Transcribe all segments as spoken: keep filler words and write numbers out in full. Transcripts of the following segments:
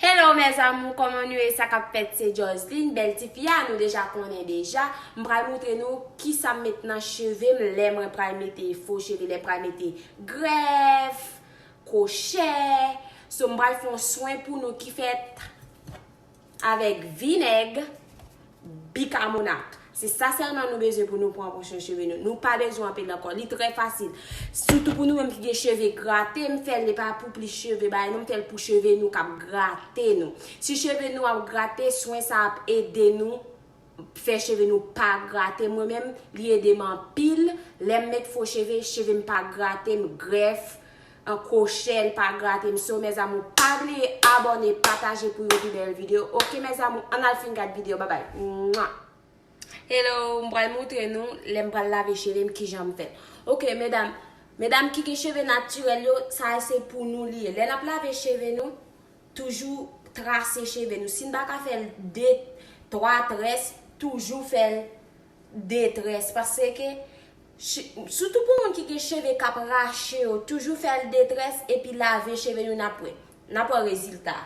Hello mes amours, kòman nou ye? Sa k ap fèt? Se Joseline, bèl ti fi a, nou deja konnen deja. M pral montre nou kisa m met nan cheve m lè mwen pral mete fo cheve, lè m pral mete grèf, kwochè. So, m pral fè yon swen pou nou ki fèt avèk vinèg, bikamonak. Se sa sèlman nou bezwen pou nou pran pou swen cheve nou. Nou pa bezwen anpil ankò. Li trè fasil. Sitou pou nou menm ki gen cheve grate, m fè l, li pa pou plis cheve bay nou, m fè l pou cheve nou k ap grate nou. Si cheve nou ap grate, swen sa ap ede nou fè cheve nou pa grate. Mwen menm, li ede m anpil. Lè m met fo cheve, cheve m pa grate m, grèf, an kwochè, l pa grate m. So, mes amours, pa bliye abòne, pataje pou yon pi bèl videyo. Ok, mes amours, ann al fin gad videyo. Babay. Mwa. Hello, m pral montre nou lè m pral lave cheve m kijan m fè. Ok, medam, medam ki gen cheve natirèl yo, sa se pou nou li ye. Lè n ap lave cheve nou, toujou trase cheve nou. Si n pa ka fè l de, twa très, toujou fè l de très. Paske, sitou pou moun ki gen cheve k ap rache yo, toujou fè l de très epi lave cheve nou, n ap wè. N ap wè rezilta.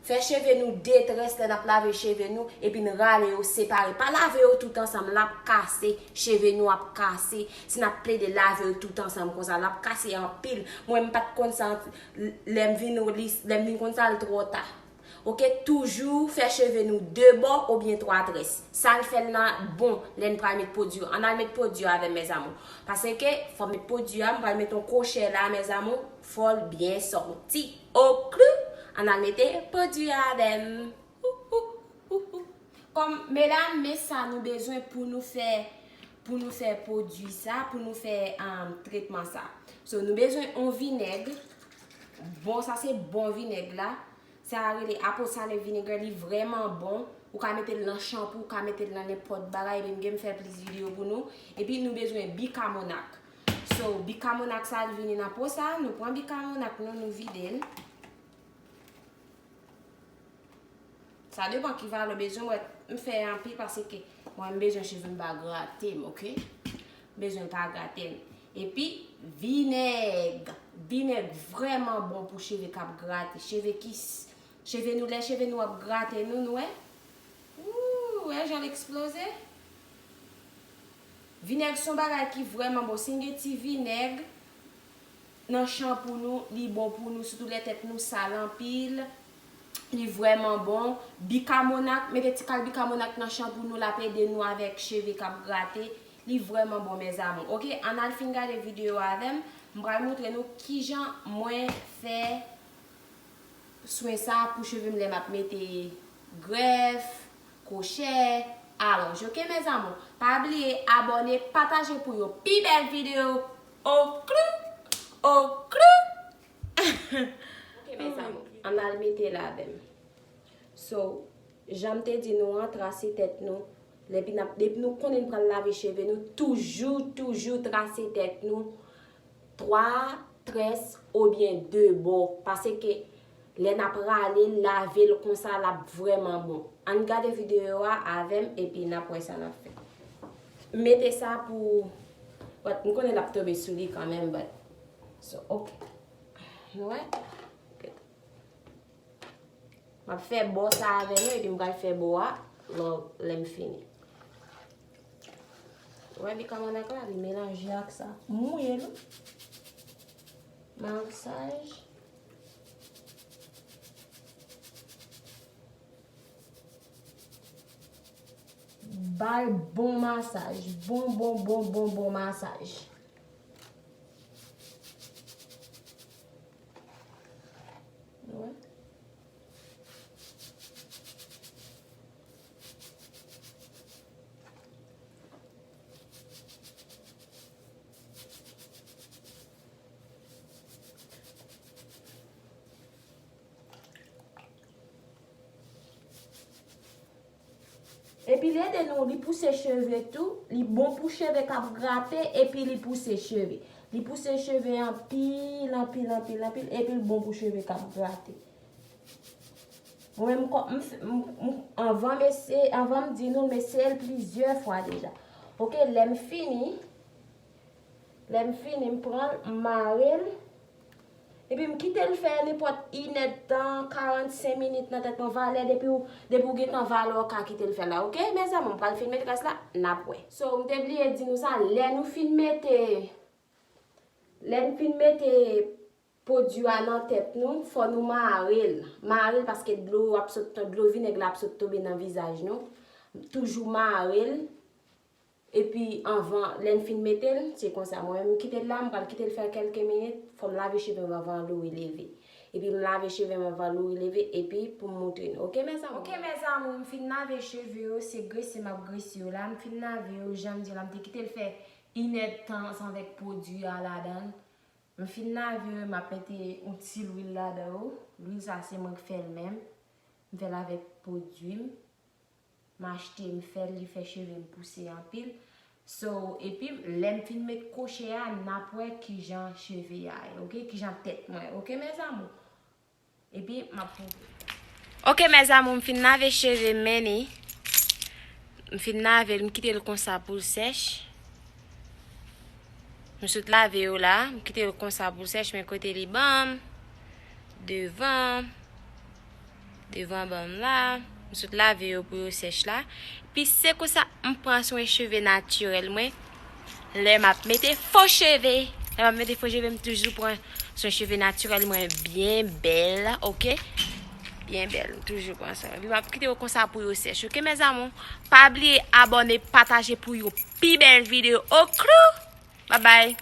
Fè cheve nou de très lè n ap lave cheve nou, epi n rale yo separe. Pa lave yo tout ansanm, l ap kase, cheve nou ap kase. Si n ap plede lave yo tout ansanm konsa, l ap kase anpil. Mwen, m pa t konn sa, lè m vin, lè m vin konn sa, l twò ta. Ok, toujou fè cheve nou de bò oubyen twa très. Sa n fè l nan bon lè n pral met pwodui. Ann al met pwodui avè m, mes amours. Paske, fò m met pwodui a, m pral met yon kwochè la, mes amours. Fò l byen sòti. Oklou! Ann al mete pwodui avè m. Kòm, medam, men sa nou bezwen pou nou fè, pou nou fè pwodui sa, pou nou fè, um, tretman sa. So, nou bezwen yon vinèg. Bon, sa se bon vinèg la. Sa rele apple cider vinegar, li vrèman bon. Ou ka mete l nan chanpou, ou ka mete l nan nenpòt bagay, epi m gen m fè plis videyo pou nou. Epi nou bezwen bikamonak. So, bikamonak sa, l vini nan po sa, nou pran bikamonak nou, nou vide l. Sa depan ki valè w bezwen, mwen, m fè anpil paske mwen, m bezwen cheve m pa grate m, ok? M bezwen l pa grate m. Epi, vinèg. Vinèg vrèman bon pou cheve k ap grate. Cheve ki s-, cheve nou, lè cheve nou ap grate nou, nou wè? Ooh, wè jan l eksploze? Vinèg se yon bagay ki vrèman bon. Si n gen ti vinèg nan chanpou nou, li bon pou nou, sitou lè tèt nou sal anpil. Li vrèman bon. Bikamonak, mete ti kal bikamonak nan chanpou nou, l ap ede nou avèk cheve k ap grate. Li vrèman bon, mes amours. Ok, ann al fin gade videyo a avè m. M pral montre nou kijan mwen fè swen sa pou cheve m lè m ap mete grèf, kwochè, alonj. Ok, mes amours? Pa bliye abòne, pataje pou yon pi bèl videyo. Oklou! Oklou! Ok, mes amours, ann al mete l avè m. So, jan m te di nou an, trase tèt nou. Depi n ap, depi nou konnen n pral lave cheve nou, toujou, toujou trase tèt nou. Twa très oubyen de bò. Paske lè n ap rale l, lave l konsa, l ap vrèman bon. Ann gade videyo a avè m, epi n ap wè sa n ap fè. M mete sa pou, but, m konnen l ap tonbe sou li kanmenm, but, so, ok. Nou wè? Ok. M ap fè bò sa avè nou, epi m pral fè bò a lò, lè m fini. Ou wè bikamonak la, li melanje ak sa. Mouye l wi. Masaj. Ba l bon masaj. Bon, bon, bon, bon, bon masaj. Ou wè? Epi l ede nou, li pouse cheve tou, li bon pou cheve k ap grate, epi li pouse cheve. Li pouse cheve anpil, anpil, anpil, anpil, epi l bon pou cheve k ap grate. Mwen menm, m, m, m, anvan m eseye, anvan m di nou, m eseye l plizyè fwa deja. Ok, lè m fini, lè m fini, m pran l, m mare l, Epi m kite l fè nenpòt inèdtan, karannsenk minit nan tèt mwen, valè depi w, depi w gentan valè w ka kite l fè la, oke? Mezanmi, m pral fin met rès la, n ap wè. So, m te bliye di nou sa, lè nou fin mete, lè n fin mete pwodui a nan tèt nou, fò nou mare l. Mare l paske dlo ap sot, dlo vinèg la ap sot tonbe nan vizaj nou. Toujou mare l. Epi anvan, lè n fin mete l, se konsa. Mwen menm, m kite l la, m pral kite l fè kèlke minit. Fò m lave cheve m anvan louri leve. Epi m lave cheve m anvan louri leve, epi pou m montre nou. Oke, mezanmi? Oke, mezanmi, m fin lave cheve yo, se grese m ap grese yo la. M fin lave yo, jan m di la, m te kite l fè inèdtan ansanm avèk pwodui a ladan l. M fin lave yo, m ap mete yon ti lwil ladan yo. Lwil sa, se mwen k fè l menm. M fè l avèk pwodui m. M achte, m fè l, li fè cheve m pouse anpil. So, epi lè m fin met kwochè a, n ap wè kijan cheve a ye, oke? Kijan tèt mwen ye, oke, mezanmi? Epi, m ap pwouve. Oke, mezanmi, m fin lave cheve m, men ni. M fin lave l, m kite l konsa pou l sèch. M sot lave yo la, m kite yo konsa pou sèch, men kote li ban m, devan, devan ban m la, m sot lave yo pou yo sèch la. Pi se konsa m pran swen cheve natirèl mwen. Lè m ap mete fo cheve, lè m ap mete fo cheve, m toujou pran swen cheve natirèl mwen byen bèl, oke? Byen bèl, m toujou pran swen. Epi m ap kite yo konsa pou yo sèch, oke, mezanmi? Pa bliye abòne, pataje pou yon pi bèl videyo. Oklou! Babay!